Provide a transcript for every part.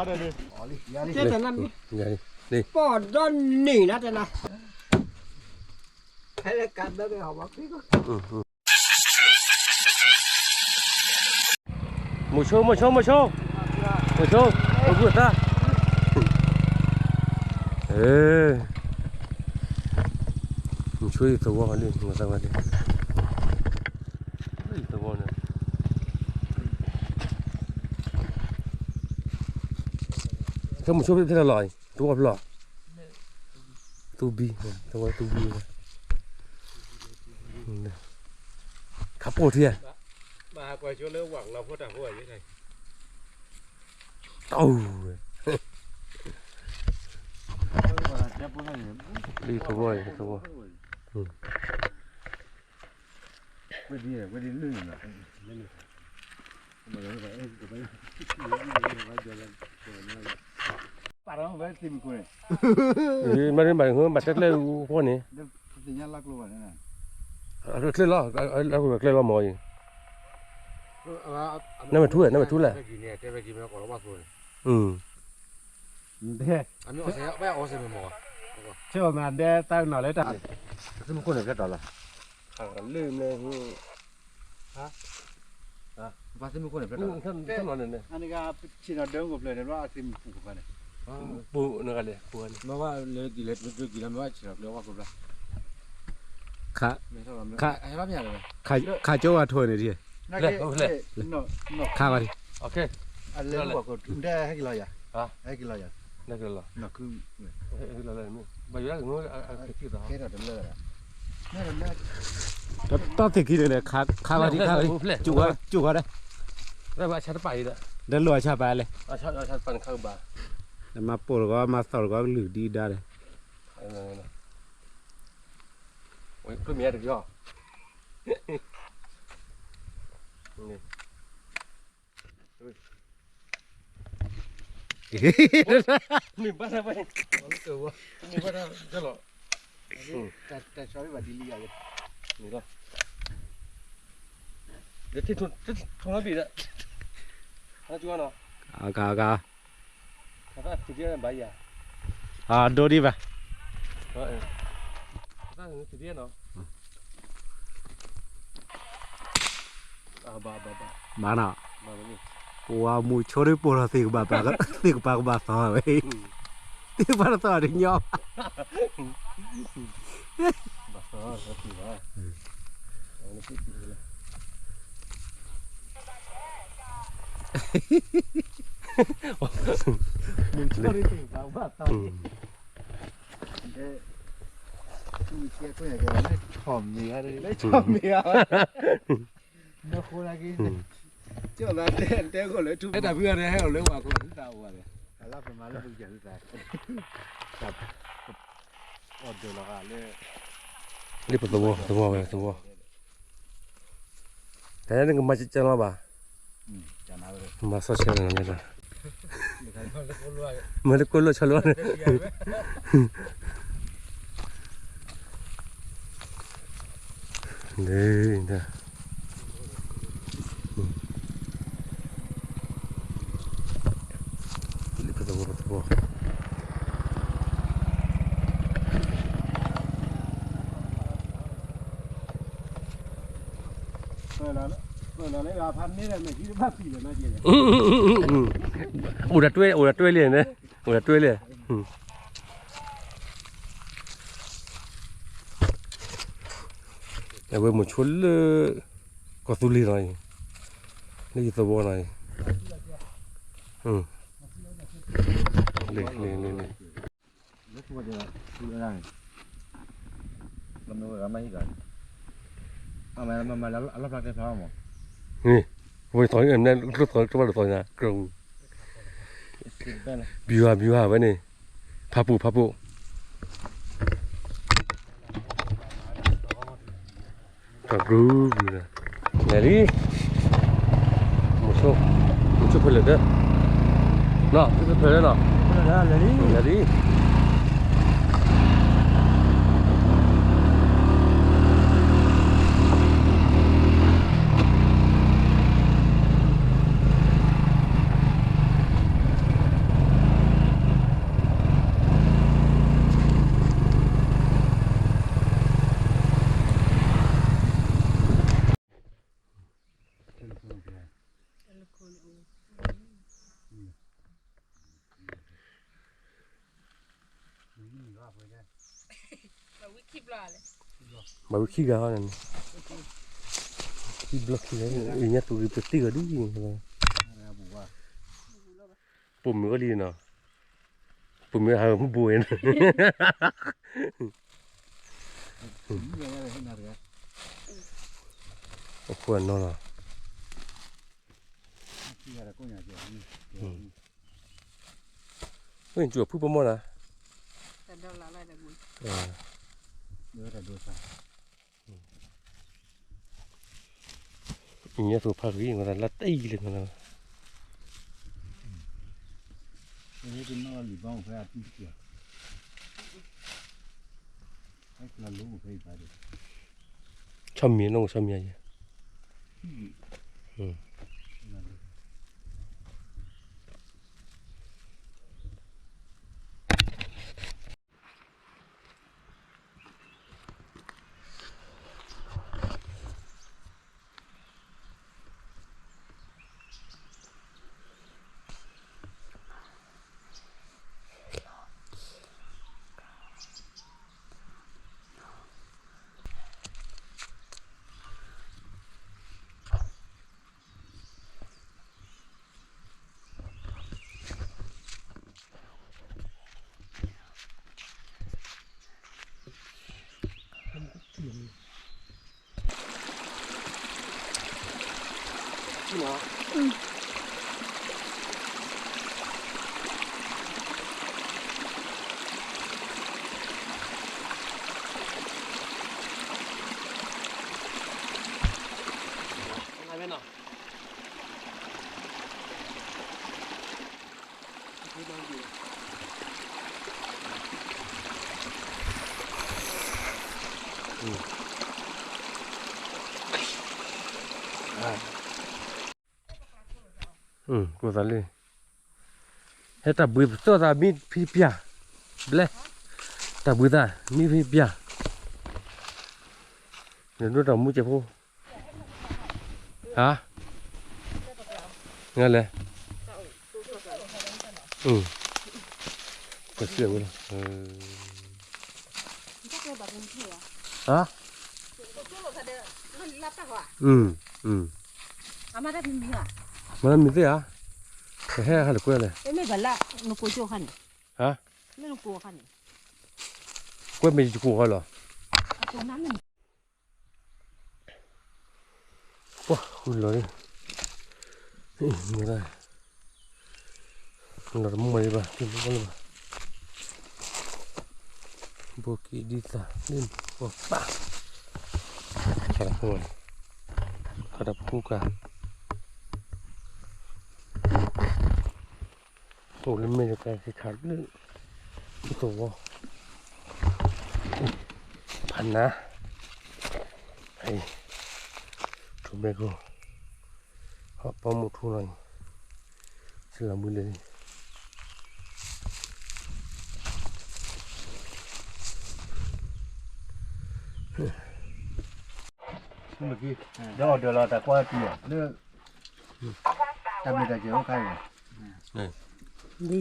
တဲတနၤမ့ၢ် ပီၢ်ဒီနံၤနၤတဲနၤ ဖဲလၢကးဘဲကဟီၣ်ဘီခွံ မိၤဆိ မိၤဆိ မိၤဆိ မိၤဆိ ပဂုၢ်သး မိၤဆိယသဝီလံ မိၤသဝီလံ ယသဝီန့ၣ် ခဲမိၤဆိဖဲလီၤ သဝီဖျီၣ် သူဘံ သဝီသူဘံ ခးပိာ်ထံ တၢ် လံသဝီ သဝီ ပာ်ဝဲသ့ၣ်မံၤခိၣ်န့ၣ် မ့ၢ်မ့ၢ်မ့ၢ်မ့ၢ်တဲကျဲအူဃီန့ၣ် ကျဲလီၤ ကျဲလီၤမ့ၢ်အံၤ နမ့ၢ်ထူလဲၣ် နမ့ၢ်ထူလဲၣ် ဆဲးမၤဒဲတၢ်ကနီၤလၢတၢ် သ့ၣ်မံၤခိၣ်န့ၣ်ဖျဲၣ်တီၤလီၤ လၢမ့ၢ် ပှၤသ့ၣ်မံၤခိၣ်န့ၣ်ဖျဲၣ်တီၤလီၤ အန့ၣ်ကဆ့ၣ်နီၤဒၢကဖျၢၣ်န့ၣ် ဘၣ်သ့ၣ်မံၤခိၣ်ကပၤန့ၣ် ပူၤနဂၤလဲၣ် ပူၤန့ၣ် မ့ၢ်ဘၣ်လၢကံၤလၢကံၤလီၤ မ့ၢ်ဘၣ်ဆ့ၣ်နီၤကျဲဝါခိၣ်ဘျါ ခါ ခါကၠီဝါထိၣ်န့ၣ်ဒ် ခါဝါဒ် အလဲၤဝါခိၣ် ဟဲက့ၤလီၤယၤ ဟဲက့ၤလီၤယၤ တၢ်သ့ၣ်ခံန့ၣ် ခါဝါဒ် ခါဝါဒ် ကၠူၣ်ဝါဒ် ဒီးလိၣ်အဆၣ်တပာ်အံၤဒီး ဒီးလိၣ်အဆၣ်ပာ်လဲၣ် မၤပိာ်တဂီၤ မၤသီၣ်တဂီၤ ကလုာ်ဒ်ဒါဒီး မ့ၢ်တကီ မ့ၢ်ဘၣ်တၢ်ဘၣ် မ့ၢ်ဘၣ်တၢ်ဘၣ်လီၤ တၢ်ဆီဘၣ်ဒ်လံယၤ မ့ၢ်လီၤ လၢထံၣ်ထူၣ်ထူၣ်ဘံၣ်ဒီး အကါ အကါ အဒိဒံးဘၣ် ဘၣ်နီၤ ပဝဲမူဆိဒ်ပိာ်ထီၣ်သ့ၣ်ကပၤ သ့ၣ်ကပၤကဘၣ်သီဝဲ သ့ၣ်ကပၤတသီတညီ မူဆိဒ်သ့ၣ်ကပၤကဘၣ်သီ နဃိလၢက့ၤ ကၠီၣ်သးတဲတဲဂီၢ်လၢထူ အဲၣ်တၢ်ဖုဂၤန့ၣ် ဟဲအိၣ်လၢဝၤခိၣ်သးအိၣ်ဝဲန့ၣ် အလၢပမၤလၢပကစၢ်သး အီၣ်ဒၢးလီၤဂာ်လၢ လၢပသဝီ သဝီဝဲသဝီ တၢ်န့ၣ်ကမၤကၢလီၤဘၣ် မၤစီဆှံလီၤန့ၣ် မၤလၢကိၣ်လိၣ်ဆီလိၣ်န့ၣ် လၢ လၢပသဝီ ပသဝီ အိၣ်ဒီးတွဲ အိၣ်ဒီးတွဲလံန့ၣ် အိၣ်ဒီးတွဲလံ အဝဲမုဆိလၢ ကီၢ်သူလ့ၤနီၤအံၤ လၢယသဝီနီၤအံၤ လ့ၤ လ့ၤ လ့ၤ လ့ၤ ဝဲသီ ကျိသီ တဘၣ်တသီညါ ကျိ ဗျူဟာ ဗျူဟာ ဝဲန့ၣ် ဖးပူၤ ဖးပူၤ တၢ်ကျိ ကျိ လဲၤလံ မုဆိ မုဆိဖဲလဲၣ်ဒီး နီၤ ဖဲလဲၣ်နီၤ လဲၤလံ လဲၤလံ လဲၤလံ ဘၣ်ဝံခံဂၤဟီန့ၣ်, ခံဘျီခံဂၤ, အံၤညါသူၣ်ဂ့ၤပတံၢ်ဂီၤဒ်, ပိာ်မုၣ်အီၤလံနီၤ, ပိာ်မုၣ်ဟးမူဘိအံၤနီၤ, အခိၣ်အနီၤလီၤ, ဝ့ၢ်စူၤအဖုပမီၢ်နၤ, ညါသိးဖးဂ့ၤ လၢတအံၤလၢ, ဆီမံၤနီၢ်ဆီမံၤယဲၢ်, ကျိသးလၢ ဟဲတၢ်ဘှံးသီၣ်သး မံဖံးပျၢ်, ဘျဲ, တၢ်ဘှံးသး မံဖံးပျၢ်, နဒိၣ်တၢ်မူကဲးဖိ, ဟါ, ငါလဲၣ်, ကစံၣ်ဝဲလီၤ, ဟါ, မၤမံၤသ့ၣ်ဧါ, ကဟဲဟးလၢကွဲလဲၣ်, ဟါ, ကွဲမ့ၢ်ယကိးဃီလီၤ. ပှၤဃုလီၤ, လီၤတမူမၤလံဘၣ်, တမူဘၣ်လၢၤဘၣ်, ဘိက့ၤဒ်သၣ်လၢပှၤပၢ်, ခါတဖု, ခါတဖုကါ အိၣ်လၢမဲာ်တကါက့ၤခးလၢ သဝီ, ဖးနါ, ထိးမဲခိၣ်, ဟီၣ်ပီမုၣ်ထူလီၤ, စလၤမုၢ်လၢ ဒီးအီၤဒၢးလီၤတၢ်ကွၢ်တံၢ်အီၤလၢ တၢ်မ့ၢ်တၢ်ကဲၤအိၣ်ခါအံၤ, လံ,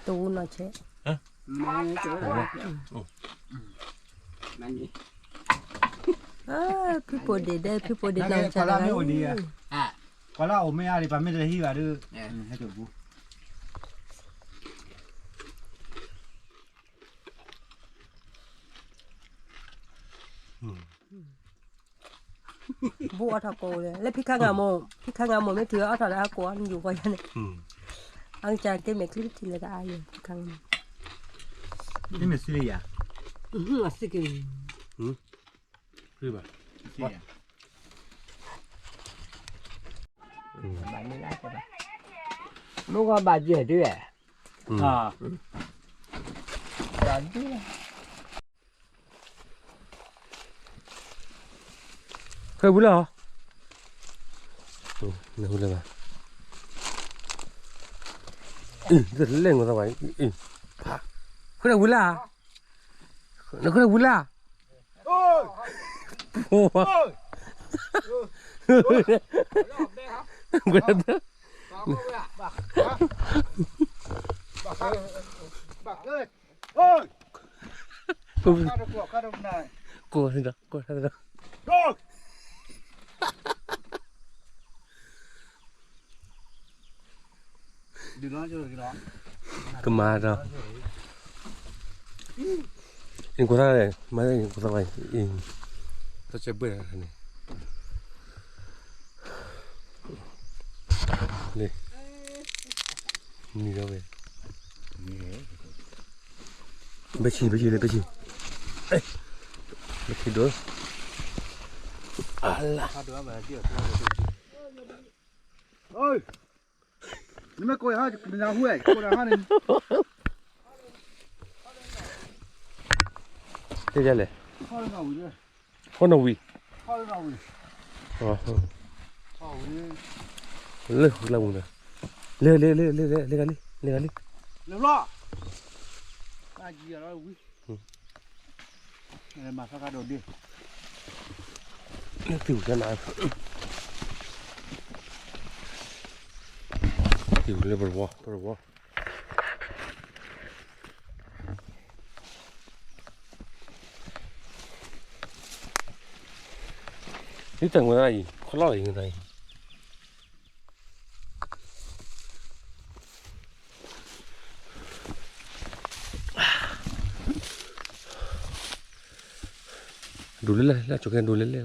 တဝူနီၢ်ဆဲး, ဖုပိာ်ဒ့ၣ်ဒဲး ဖုပိာ်ဒ့ၣ်နီၢ်ဆဲးလီၤ, ကွၢ်လၢအိၣ်မ့ၢ်အါလံ ပှၤမ့ၢ်တဟံးဘၣ်ဒီး, ဟဲတဘူ ဘူးအီၣ်ထီၣ်ကိးလဲၣ် လၢဖံခါငါမိၢ် ဖံခါငါမိၢ်မ့ၢ်တုၤအီၣ်ထီၣ်လၢအကိးအီၤနယူၤဃီယါန့ၣ်, အကစၢ်က့မဲာ်ချံတထံၣ်လၢတအါယဲၢ် ဖံခါငါမိၢ်, မ့ၢ်မ့ၢ်စံးလံယါ, အစံးက့ၤ, ဘၣ်, မ့ၢ်ဂီၤဘၣ်ယဲၢ်ဒ်, ဘၣ်ဒ် ခဲဝံၤလၢ, နဝံၤလၢဘၣ်, လဲၣ်ငိသးဝဲ, ဖး, ခဲဝံၤလၢ, နခဲဝံၤလၢ, ပှၤ, ကွၢ်တၢ် ကိးဒီး ကိးဒီး ကမၤဒီး ကိးသးလဲၣ် မၤကိးသးဘၣ်အံၤ တၢ်စဲးဘှဲၣ်န့ၣ် လံ နံၤဒီးဝဲ ဘဲဆံ ဘဲဆံလၢဘဲဆံ ဘဲဆံဒိၣ် အလါ နမ့ၢ်ကိးယၤဟါ နဟူဝဲ ကိးနၤဟါန့ၣ် တဲဒ်လဲၣ် ခီနီၣ်ဝံၤ ခီနီၣ်ဝံၤ လၢဃုလၢမူနၤ လဲၤလဲၤလဲၤလဲၤလဲၤလဲၤဂၤလံ လဲၤဂၤလံ လဲၤဘျီ တၢ်ယံၤအလီၤဝံၤ မၤသီခါဒိၣ်ဒ့ လၢသံၣ်ဝံၤကနၤ သံၣ်ဝံၤလၢပရဝီ ပရဝီ ဒ်တၢ်ငွေသားအံၤ ခီလီၢ်အံၤငွေသားအံၤ ဒိၣ်လဲၣ်လဲၣ် လၢကၠီၤခဲဒိၣ်လဲၣ်လဲၣ်လီၤ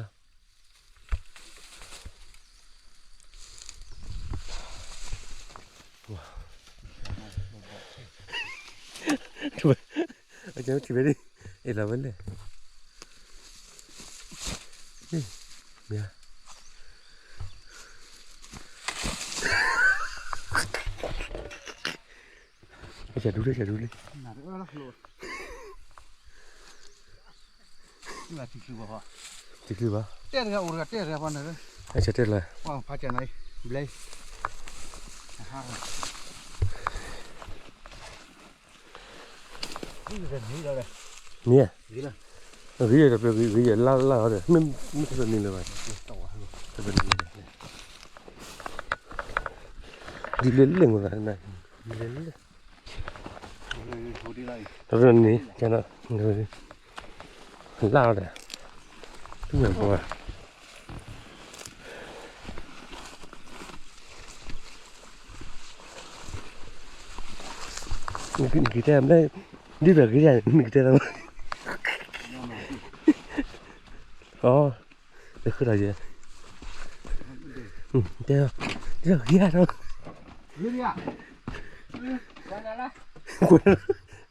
အကထံၣ်ဝဲဒ် အ့ၣ်လီၤဝဲလဲၣ် မ့ၢ် အဆၢဒူလံ ဆၢဒူလံ တချုးဘၣ် တဲတဂၤအိၣ်တဂၤတဲတဂၤပှၤန့ၣ် အဆၢတဲလၢ ဖးကနၤအံၤ ဘျဲ မ့ၢ် ဂ့ၤဒီးပဂ့ၤဂ့ၤလၢလၢအီၤဒီး မ့ၢ်တပနံၤလၢၤဘၣ် ဒ်လဲၣ်လဲၣ်မသးနၤ ဒ်လဲၣ်လဲၣ် တပနံၤ ကနၤ လၢအီၤဒီး မ့ၢ်ပှၤ နကတဲမ့ၢ် ဒ်သိးကယၤ နကတဲလီၤ အီၤ တဃုလီၤယဲ တဲ ဒ်သိးကယၤ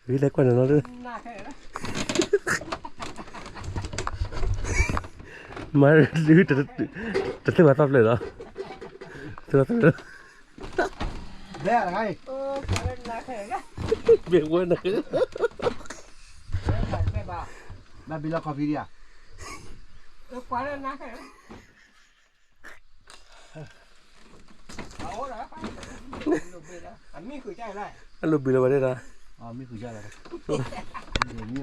ဒီး ဂ့ၤလဲၣ်ကွၢ်နၤနီၤ မၤဒုး တသ့ဘၣ်သးဖျၢၣ်လီၤ သ့ဘၣ်သးဖျၢၣ် ဘဲတဂၤအံၤ ဘဲဝဲနၤ ဘဲဘံလီၤခီဖံဒံးဧါ အလိၣ်ဘံလီၤဘၣ်ဒဲဒၣ် မံဃုာ်လီၤ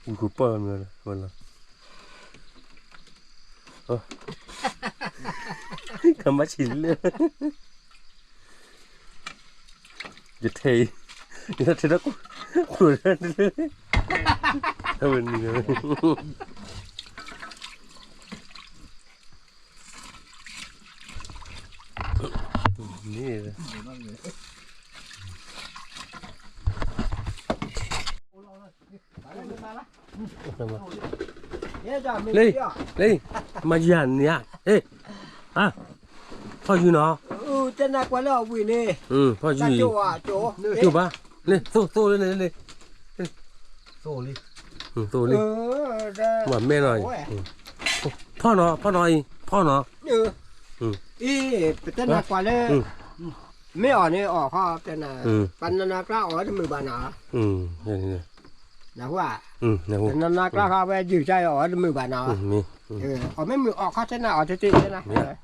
ဝံၤခိၣ်ပၢ်မ့ၢ်ဝဲလီၤ ကမၤဆံးလၢ ယထဲအံၤ ယထဲထဲဒီး ကိၣ်လၢ အဝဲနံၤလၢ န့ၣ် လံ လံ မၤယၤန့ၣ်ဧါ ဟ့ၣ် ဟါ ဖီၣ်ယုၢ်နီၤ တဲနၤကွၢ်လၢအဝံၤန့ၣ် ဖီၣ်ယုၢ် ကၠိဘၣ် လံ သိၣ်သိၣ်လံန့ၣ် လံ သိၣ်လံ သိၣ်လံ မၤမဲနီၤ ဖီၣ်နီၤ ဖီၣ်နီၤအံၤ ဖီၣ်နီၤ အံၤ ပတဲနၤကွၢ်လၢ မ့ၢ်အီၤန့ၣ်အီၤခီတဲနၤ ပှၤနနၤကျါအီၤတမုာ်ဘၣ်နီၤ နဟူဧါ ပနနၤကျါခီဝဲယုၢ်ကါအီၤတမုာ်ဘၣ်နီၤ အီၤမ့ၢ်မုာ်အီၤခီတဲနၤအီၤတသ့တဲ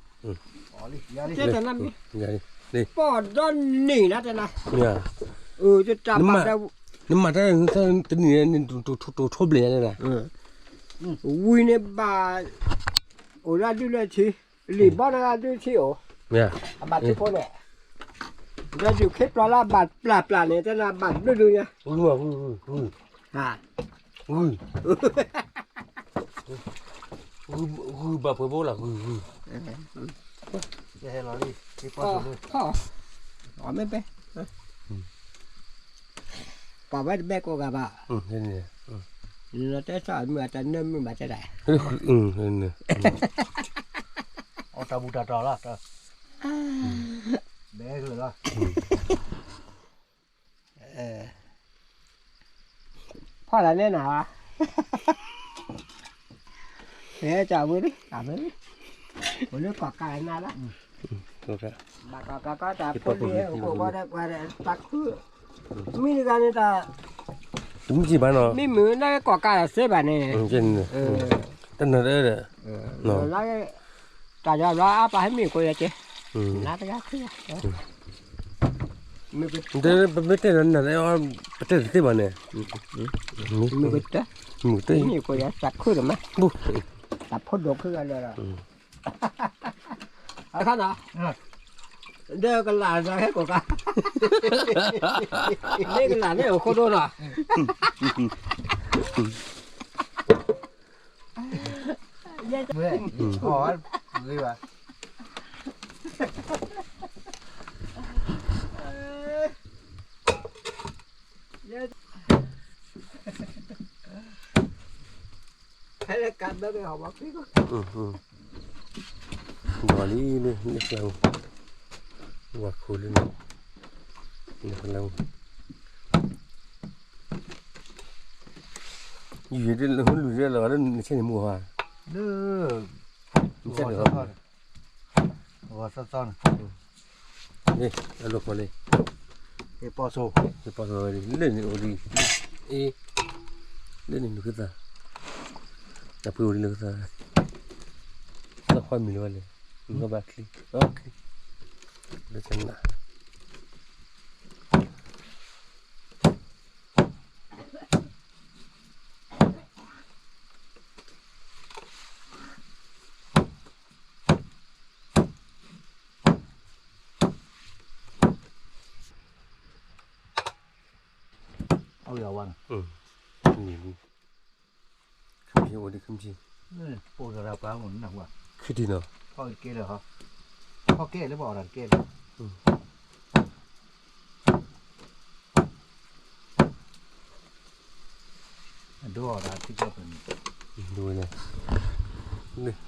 နၤ တဲတနၤမ့ၢ် ပီၢ်ဒီနံၤနၤတဲနၤ တၢ်ဘၣ် နမၤတၢ်တနံၤန့ၣ် နတိၤထိဘျဲၣ်ညါန့ၣ် ဝံၤန့ၣ်ဘၣ်, အိၣ်လၢဒုလၢထံ, လံာ်ဘီန့ၣ်ဒုထံအိၣ်, အဘၣ်ထံဖိန့ၣ်, ဒီးဒုးခ့ပျီလၢအဘၣ်ပျၢ်ပျၢ်န့ၣ် တနၤဘၣ်ဘျုးဒုညါ, ဂုၤဘၣ်ပှဲၤဘိလီၤ, ဂုၤဂုၤ, ဟဲလီၤလံ, အီၣ်မ့ၢ်ပဲ ပှၤဝဲတဘဲကိးဂၤဘၣ်, လီၤတဲဆၢမုၢ်အတၢ်နၢမုၢ်ဘၣ်တဲဒၣ်, အီၣ်တၢ်ဘူၣ်တၢ်တီၤလီၤ, ဘဲလီၤ, ဖီၣ်တၢ်နဲနၤ, ဟဲကဝဲလံ, အိၣ်လၢကီၢ်ကးနၤလီၤ, ဘၣ်ကီၢ်ကးကီၢ်တၢ်ဖိလံၤဟဲအိၣ်ကိးဝဲဒီးပှၤဒီးတၢ်ခု, မ့ၢ်တဂၤန့ၣ်တၢ်, တမ့ၢ်ဘၣ်နီၤ, မ့ၢ်မုာ်လၢကီၢ်ကးတၢ်စ့ဘၣ်န့ၣ်, တနၤဒီး, လၢ, တၢ်ယွၤဘျီအါပာ်ဟဲမ့ၢ်ကိးယၤကဲ, နၤတဂၤခု, ပတဲတသ့ဘၣ်န့ၣ်, မ့ၢ်ကတၢၢ်, မ့ၢ်ကတၢၢ်, တၢ်ဖိဒိၣ်ခုဂၤလၢာ်လီၤ, အခါနီၤ, ဒီးကလၢ်ဒီးဟဲကိးကါ, မ့ၢ်ကလၢ်န့ၣ်အိၣ်ခိၣ်ဒိၣ်နီၤ, ဝဲ, အီၣ်, ဂ့ၤဘၣ် ဖဲလၢကးဘၢက့ၤဟီၣ်ဘီခွံ, ဒီးလံလၢလၢကျါ, ဝၤခိၣ်လၢန့ၣ်, လၢကျါ, ယံၤဒ်လၢဟိလူၤဒ်လီၤဂာ်လၢနဆဲန့ၣ်မူဟါ, နဆဲန့ၣ် ဂီၤသီသီန့ၣ်, အလိာ်ဖိလံ, ဟ့ၣ်ပီၣ်ဆိ, ဟ့ၣ်ပီၣ်ဆိဝဲဒ်, လၢန့ၣ်အိၣ်ဒ်, အ့, လၢန့ၣ်နုာ်ခ့သၣ်, တၢ်ဖှံအိၣ်ဒ်နုာ်ခ့သၣ်, သီၣ်ခွါမံၤလၢၤဝဲလဲၣ်, နဘၣ်ချံ, ချံ, လၢကနၣ် အဝဲအဝဲန့ၣ်, ခံမံၤ, ခံမံၤ, ခံထံၣ်နီၤ, ဖီၣ်ကဲလၢ, ဖီၣ်ကဲလၢပှၤအီၣ်တၢ်တကဲလၢၤ, အဒိအီၣ်တၢ်ထံကီၢ်ပန့ၣ်, ဒ်ဝဲလဲၣ်, ဒ် မ့ၢ်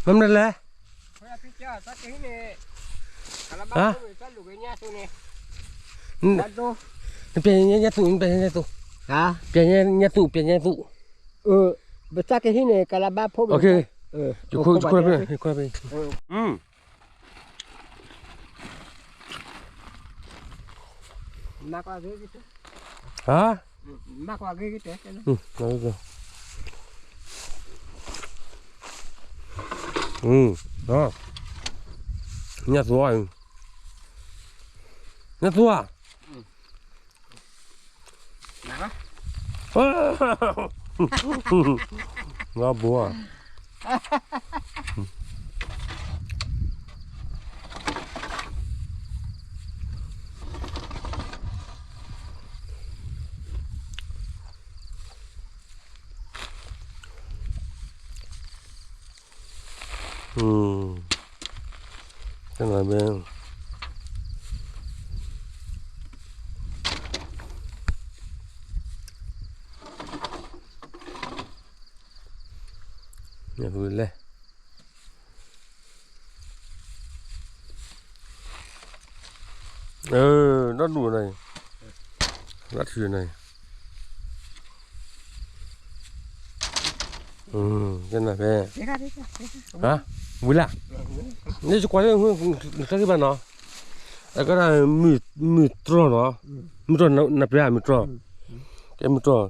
မနုၤလဲၣ်, ဟါ, နပျဲညါသူ, နပျဲညါသူ, ပျဲညါသူ, ပျဲညါသူ, ပသးကဟံးန့ၢ်ကလးဘါဖိ, ယခိၣ်, ယခိၣ်, ဟါ, ညၣ်သူ, ညၣ်သူဧါ, ငါဘိဧါ တၢ်ဘဲ လဲၣ်, ဒီဒူၣ်န့ၣ်, လၢထံန့ၣ်, ကနၣ်ဖဲ, ဝံၤလၢ်, န့ၣ်ယကွၢ်လၢ နတၢ်ဂ့ၢ်ဘၣ်နီၤ, အကဲဒၣ် မုၢ်တြီၢ်နီၤ, မုၢ်တြီၢ်နပျဲမုၢ်တြီၢ်, ကဲမုၢ်တြီၢ်,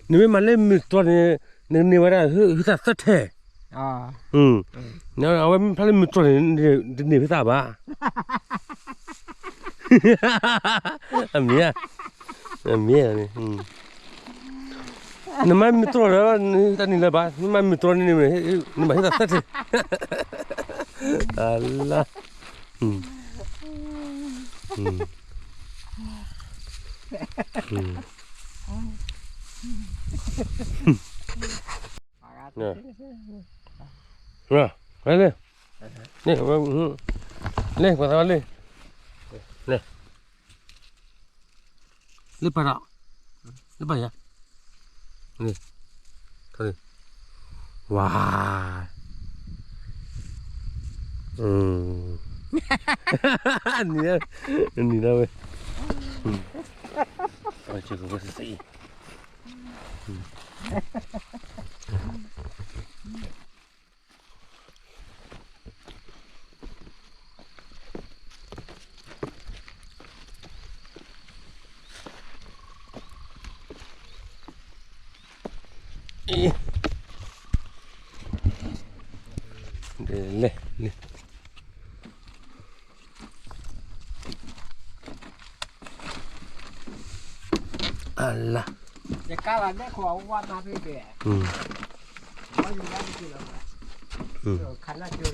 နမ့ၢ်မၤလၢမုၢ်တြီၢ်န့ၣ်, နကန့ၢ်ဝဲဒၣ်ဟုသၣ်သၢထဲ, အဝဲမ့ၢ်ဖျါလၢမုၢ်တြီၢ်န့ၣ်, တန့ၢ်ဟုသၣ်ဘၣ်, အမ့ၢ်ဧါ, မ့ၢ်န့ၣ်, နမၤမ့ၢ်တြီလၢၤဘၣ်, တၢ်န့ၣ်လၢၤဘၣ်, နမၤမ့ၢ်တြီန့ၣ်န့ၣ်, နဘၣ်ဟ့ၣ်သးသၢထံၣ်, အလါ, လၢ, လၢ, လၢ, လၢ, လၢပၢ်ဒီး, လၢပၢ်ယၤ, ဝါ, နံၤဒၣ်ဝဲ, နံၤဒၣ်ဝဲ, အီၤကဝဲသ့ၣ် လဲၣ်, လဲၣ်, အလါ, ယကါလီၤဒဲခိၣ်အဝါမၤဖဲဘဲၣ်, ဝါယူၤလၢတက့ၢ်လီၤ, ခါနၢ်ကၠိလီၤ,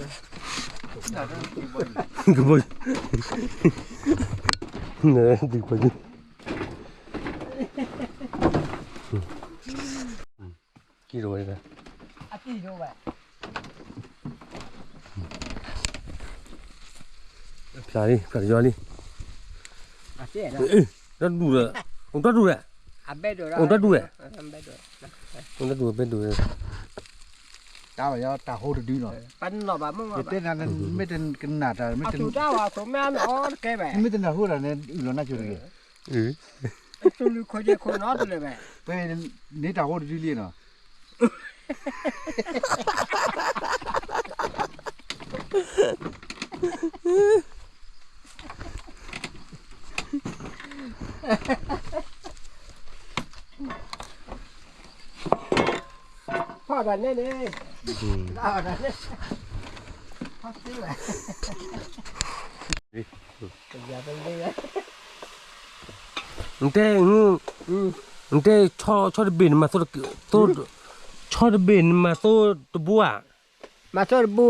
ကဘီယူၤ, ဒုးကဘီယူၤ, ကံၣ်ဒိၣ်ဝဲ, အတံၢ်ဒိၣ်ဝဲ, ဖျါလံ ဖျါတယီလံ, တၢ်ဒူၣ်ဒီး, အိၣ်တၢ်ဒူၣ်ဒီး, အိၣ်တၢ်ဒူၣ်ဝဲ, အိၣ်တၢ်ဒူၣ်ဝဲဘဲဒိၣ်, တၢ်ဝဲတၢ်ဟိတဒုလီၤ, ယတဲနၤ မ့ၢ်တကနၣ်တၢ်, မ့ၢ်တနၢ်ဟူတၢ်န့ၣ် အုၣ်လီၤနၢ်ကၠိတဂ့ၤ, ပန့ၢ်တၢ်ဟိတဒုလံနီၤ ဖီၣ်တၢ်န့ၣ်န့ၣ်, ဖီၣ်သ့ဝဲ, နတဲ, နတဲ, ဆီတဘ့ၣ်နမၤသိ, ဆီတဘ့ၣ်နမၤသိတဘိဧါ, မၤသိတဘိ,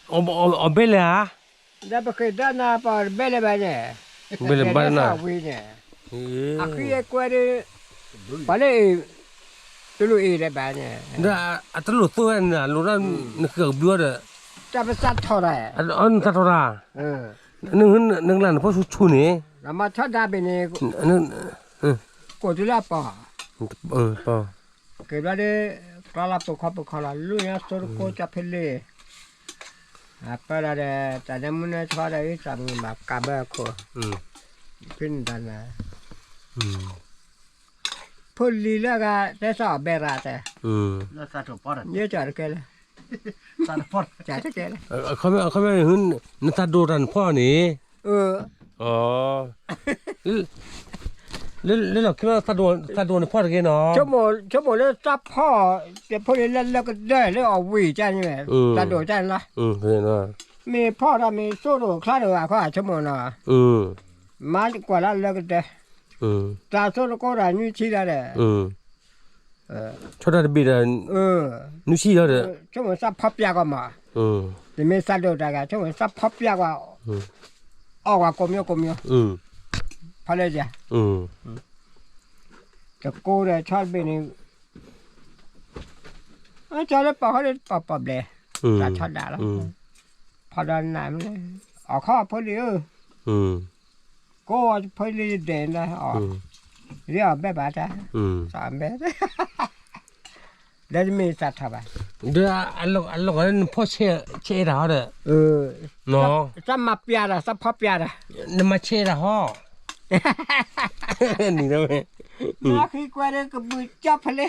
အီၣ်ဘဲလဲၣ်ဧါ, ဒီးပဃ့ၢ်ဒီးနၤပှၤတဘဲလဲၣ်ဘၣ်န့ၣ်, ဘဲလဲၣ်ဘၣ်နၤ, ဝံၤန့ၣ်, အဃံအကွဲဒီး, ပှၤလၢအ့ၣ်, တလိၣ်အ့ၣ်လၢၤဘၣ်န့ၣ်, ဒီးအတလိၣ်သိဝဲန့ၣ် အလိၣ်ဒီးနဃ့ၢ်ကဘုအီၤဒီး, တၢ်ပသးထီၣ်တၢ်, နသးထီၣ်တၢ်, နကနၣ်နဖိဆူၣ်ဆူၣ်န့ၣ်, မၤထီဒါဘ့ၣ်န့ၣ်, ကိၣ်တုၤလၢအပီၢ်, က့ၤဘျီဒီး, ကျီလၢပိာ်ခီပိာ်ခီလီၤ လူၢ်ညါသိတကိးကၢ်ဖဲလ့ၣ်, အပၢဒၣ်ဒီး, တၢ်ဒဲမုၢ်န့ၣ်ထီဒီးအံၤသးမုၢ်မၤကးဘၢအခိၣ်, ဖဲန့ၣ်တၢ်န့ၣ်, ဖိလံၤလၢအဂၤ တဲသီၣ်အဘဲရၤတဲ, ယဲၢ်ကၠီတကဲလၢ, ကဲလၢ, အခီပညီ နသးဒိၣ်တၢ်နဖီၣ်န့ၣ်, လၢလီၢ်ခံလီၤ သးဒိၣ်နဖီၣ်တဂ့ၤနီၤ, ဆိကမိၣ်လၢသးဖီၣ်, တဖိလံၤလၢလၢကဒၢလၢအဝံၣ်တၢ်န့ၣ်, သးဒိၣ်တၢ်န့ၣ်လီၤ, မ့ၢ်ဖီၣ်ဒီးမ့ၢ်သိၣ်တအိၣ်ချါတအိၣ်ဘၣ်ခီ ဆိကမိၣ်နီၤ, မၤကွၢ်လၢလၢကဒၢ, တၢ်သိၣ်တကိးဒီးနွံဆံလီၤဒီး ဆီတၢ်တဘ့ၣ်ဒီး, နွံဆံလီၤဒီး, ဆိကမိၣ်သးဖီပျၢ်ကွၢ်မး, တမ့ၢ်သးဒိၣ်တၢ်ဂၤ ဆိကမိၣ်သးဖီပျၢ်ကွၢ်, အီၣ်ကွၢ်ကိးမံၤကိးမံၤ, ဖီလၢယၤ, တကိးဒီးဆီတဘ့ၣ်န့ၣ်, ကၠီလၢပှၤဃီလၢပှၤပီၣ်ဘျဲၣ်, တၢ်ဆီဒၣ်လီၤ, ဖီဒီးနၤမ့ၢ်, အီၣ်ခီအဖိလံၤဧၢ, ကိးဖိလံၤဒဲးလၢအီၣ်, လၢအီၣ်ဘဲဘၣ်တၢ်, အီၣ်ဘဲ, လၢတမ့ၢ်သးထီၣ်ဘၣ်, ဒီးအလီၢ်လၢနဖီၣ်ဆဲးအဲၣ်တၢ်ဟီဒီး, သးမၤပျၢ်တၢ် သးဖီပျၢ်တၢ်, နမၤဆဲးတၢ်ဟီ, နံၤဒီးဝဲ, နဃံကွဲဒီးကဘုးကၠီဖဲလဲ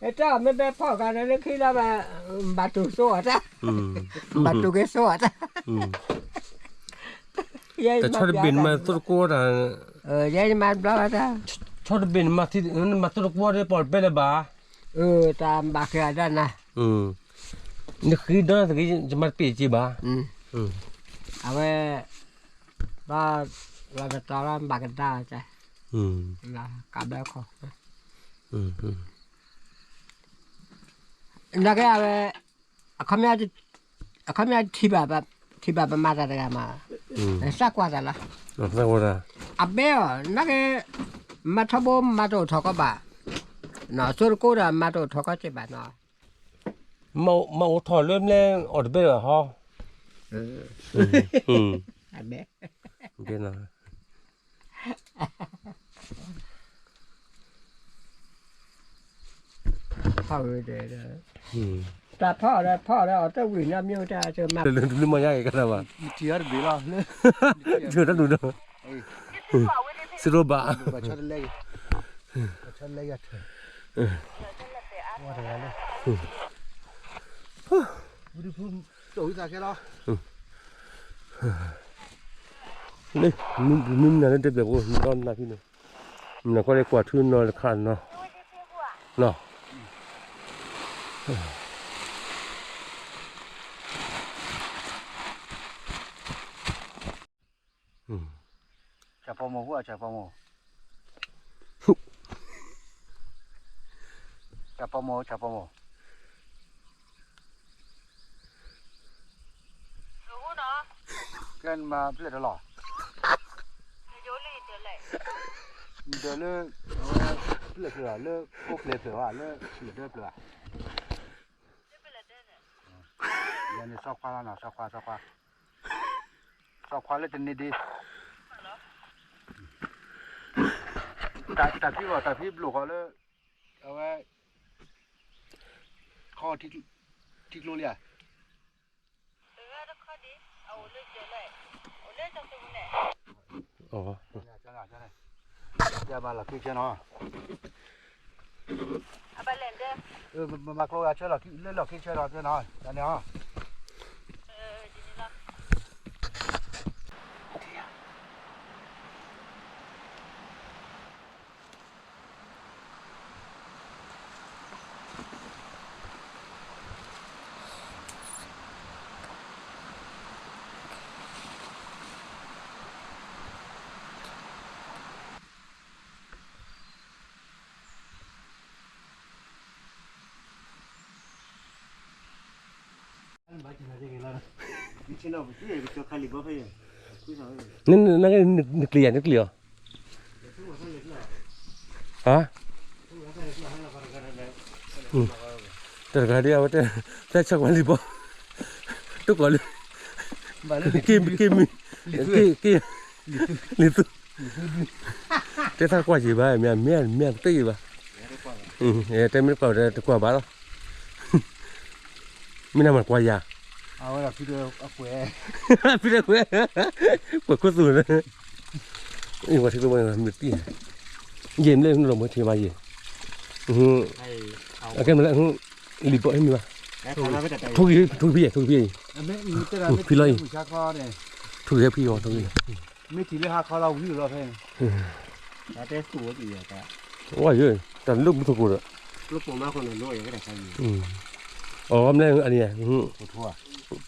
ၣ် တၢ်မ့ၢ်ဘဲဖီၣ်ဂၤဒီးလၢခံလီၤဘၣ်, ဘၣ်တူၢ်သိအတၢ်, ဘၣ်တူၢ်က့ၤသိအတၢ်, တၢ်ဆီတဘ့ၣ်နမၤသိတကိးတၢ်, ယဲယမၤဘျီတၢ်, ဆီတဘ့ၣ်နမၤသိတကိးဒီးပီၣ်တဘဲလၢၤဘၣ်, တၢ်ဘၣ်က့ၤအဒၣ်နၤ, နဃံဒီးနသက့ ယမၤတပ့ၢ်က့ၤဘၣ်, အဝဲ ဘၣ်လီၤကတီၤလီၤဘၣ်ကဒါ ကးဘျၢခီ နာ်က့အဝဲ အခီပညီ ထံၣ်ဘၣ်ပမၤတၢ်တဂၤမး သးကွၢ်သးလီၤ အဘဲအီၤ နာ်က့ မၤထီဘိမၤတအိၣ်ထီၣ်ကီးဘၣ် နီၢ်စိတကိးဒီးမၤတအိၣ်ထီၣ်ကီးက့ဘၣ်နီၤ မၤအိၣ်ထီၣ်လၢမလဲအီၤတဘဲဒီးဟီ အဘဲ တၢ်ဖီအီၤဒီးဖီအီၤဒီးအီၤတဝံၣ်နီတမံၤတၢ်မၤ လၢမၤညါက့ၤကတၢၢ်ဘၣ် ထံၣ်အီၤတဘ့ၣ်လီၤ ထံၣ်အီၤတဒူၣ်ဒီး စရိဘၣ် ဝံၤတဖု တိၣ်ဝံသးခဲလီၤ လၢ မ့ၢ်မနုၤလၢတပျဲၢ်ဖိ မံၤဒီနၤဖံန့ၣ် မနုၤကီၢ်လၢကွၢ်ထူနီၤတခါနီၤ နီၤ ဆၣ်ဖိမိၢ် ဆၣ်ဖိမိၢ် ဆၣ်ဖိမိၢ် ဆၣ်ဖိမိၢ် ကဲနမၤဖျၢၣ်တလီၢ် နဒၢးလၢ အဝဲဖျၢၣ်ဖျၢၣ်ဧါ လၢကိးဖျၢၣ်ဖျၢၣ်ဧါ လၢဖျၢၣ်ဒၢဖျၢၣ်ဧါ ယၤန့ၣ် စီခွါလီၤနီၤ စီခွါ စီခွါ စီခွါလၢတနံၤဒ့ တၢ်ဖံဘၣ် တၢ်ဖံဘျိၣ်ဃီလၢ အဝဲ ခီထံကျိလံဧါ ယမၤလီၤခ့ဆဲနီၤ မၤကျိဂၤဆဲလီၤ လၢလီၢ်ခ့ဆဲလီၤ ဖဲနီၤ တၢ်န့ၣ်ဟီ န န နကျံၤယၤ နကျံၤအီၤ ဟါ တၢ်တဂၤဒ်အဝဲတဲ တၢ်ဆၢကွၢ်လံၤဘီ တိၢ်ကွၢ်လံ က့ၤမံ က့ၤမံ က့ၤ က့ၤ လံၤသူ တဲသးကွၢ်ယံၤဘၣ် မ့ၢ် မ့ၢ် မ့ၢ်တၢ်ယံၤဘၣ် တဲမ့ၢ်တကွၢ် တကွၢ်ဘၣ်လီၤ မ့ၢ်နမၤကွၢ်ယၤ ဖုတဲကွဲ ကွဲးခိၣ်သူၣ်လၢ အံၤ ပှၤထံကျိဘၣ်မ့ၢ်တံၢ် ယဲၢ်မ့ၢ်လၢနလီၤမၢ်ထံမးယဲၢ် အကဲမ့ၢ်လၢ လံၤဘီမ့ၢ်ဘၣ် ထိၣ်က့ၤ ထိၣ်က့ၤဖံယဲၢ် ထိၣ်က့ၤဖံယဲၢ် ဖံလီၤအံၤ ထိၣ်က့ၤဖံအီၤ ထိၣ်က့ၤ မ့ၢ်ထံၣ်လၢဟါခီလီၤဝံၤလီၤဖဲ ဝဲယဲၢ် တၢ်လၢမူထီၣ်ကိၢ်ဒီး အီၤမ့ၢ်အန့ၣ်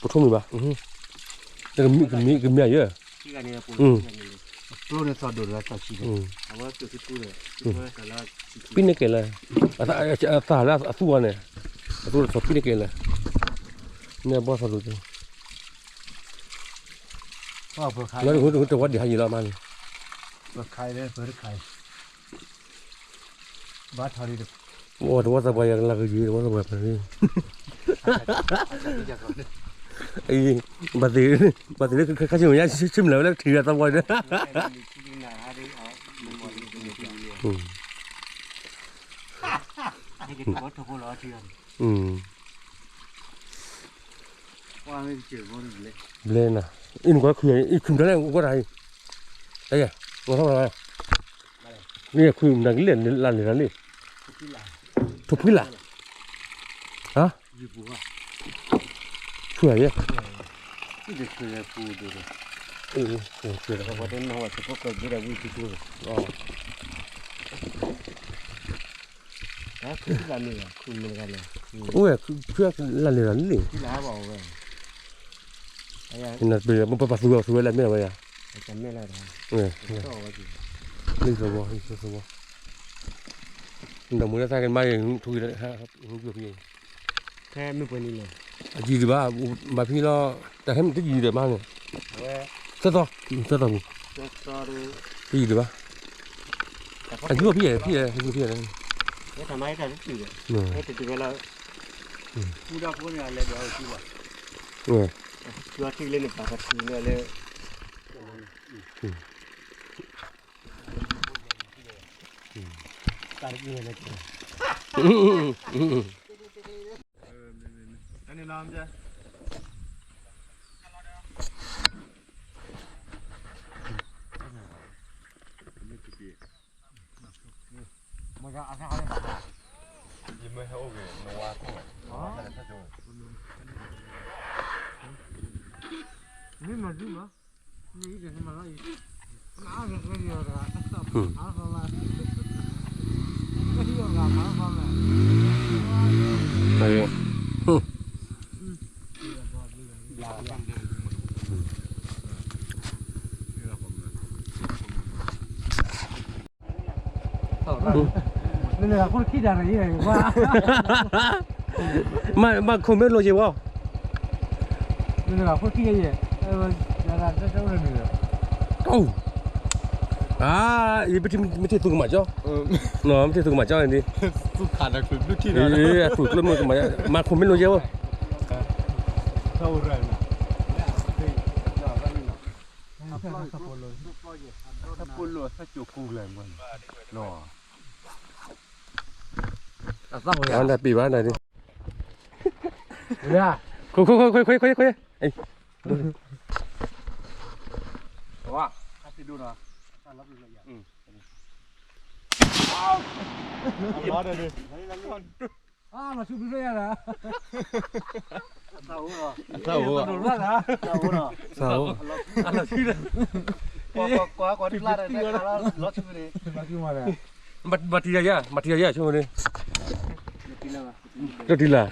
ပထိၣ်မ့ၢ်ဘၣ် ကမံၤယဲၢ် ပံၣ်န့ၢ်ကဲလၢာ် အသးလၢအသူၣ်ဝဲန့ၣ် အသူၣ်လၢသီပံၣ်န့ၢ်ကဲလၢာ် နဲဘီၣ်သီဒိၣ်ကဲ လၢတဝီဒံးဟးယံာ်လီၤမးန့ၣ် ဘၣ်ထီၣ်လံ အိၣ်တဝီသးပှၢ်ယၤကလၤကယံာ် တဝီသးပှၢ် ဘၣ်သ့ၣ် ဘၣ်သ့ၣ်လၢခါဆူညါ ဆူမုၢ်လၢ်ဝဲလၢထံၣ်အသးပှၢ်ဒီး ဘျဲနၤ အံၤနကွၢ်ခုၣ် အံၤခုၣ်မတၤလဲၣ် ကွၢ်တၢ်အံၤ တၢ်ယဲ ငီၤထီၣ်မတၤလဲၣ် မ့ၢ်ယဲၢ်ခုၣ်မတၤကလဲၣ် လၢလၢ်လၢ်လံ ထိၣ်ဖှံလၢ် ဟါ ဖှံယဲၢ် အိၣ်ဝဲ ခုၣ်လၢ်လၢ်လံ နပ့ၤ ပပာ်သူဝဲသူဝဲလၢမ့ၢ်ဝဲယၤ, လံသဝီ လံသဝီ, ဒီးမူလၢသးကမၤ ထူက့ၤဖဲမုၢ်ပှဲၤနံၤလၢ အယံၤဒံးဘၣ်, ဘၣ်ဖံလီၤ, တၢ်ဟဲမ့ၢ်တယံၤဒီးမးန့ၣ်, သၢသီ, သၢသီမူ, တယံၤဒံးဘၣ်, အယံၤဖံယဲၢ် ဖံယဲၢ် အယံၤဖံယဲၢ်, တမၤတၢ်တတုၤဒီး, တတုၤဝဲလီၤ, မူဒါဖိန့ၣ် အလဲၤဒွးအီၤစုဘၣ်, ယွၤထံၣ်လၢနပာ်ပတုၤလၢလၢ မ့ၢ်မၤဒုမး, မၤ comment လိၤယဲၢ်ဝဲ, အါ ယမ့ၢ်ထံၣ်သူကမၤကၠီ, မ့ၢ်ထံၣ်သူကမၤကၠီန့ၣ်, အသူၣ်ကျၢၢ်မုၢ်ကမၤ, မၤ comment လိၤယဲၢ်ဝဲ, အတၢ်ပ့ၤဘၣ်နၤဒ်, ခွဲခွဲခွဲခွဲခွဲခွဲ, လီၤဆူဘုရၢ်ယၤလီၤ, သးအိၣ်, သးအိၣ်, သးအိၣ်, ဘၣ်တံၤယၤယၤ ဘၣ်တံၤယၤယၤဆိန့ၣ်, လၢတံၤလၢ်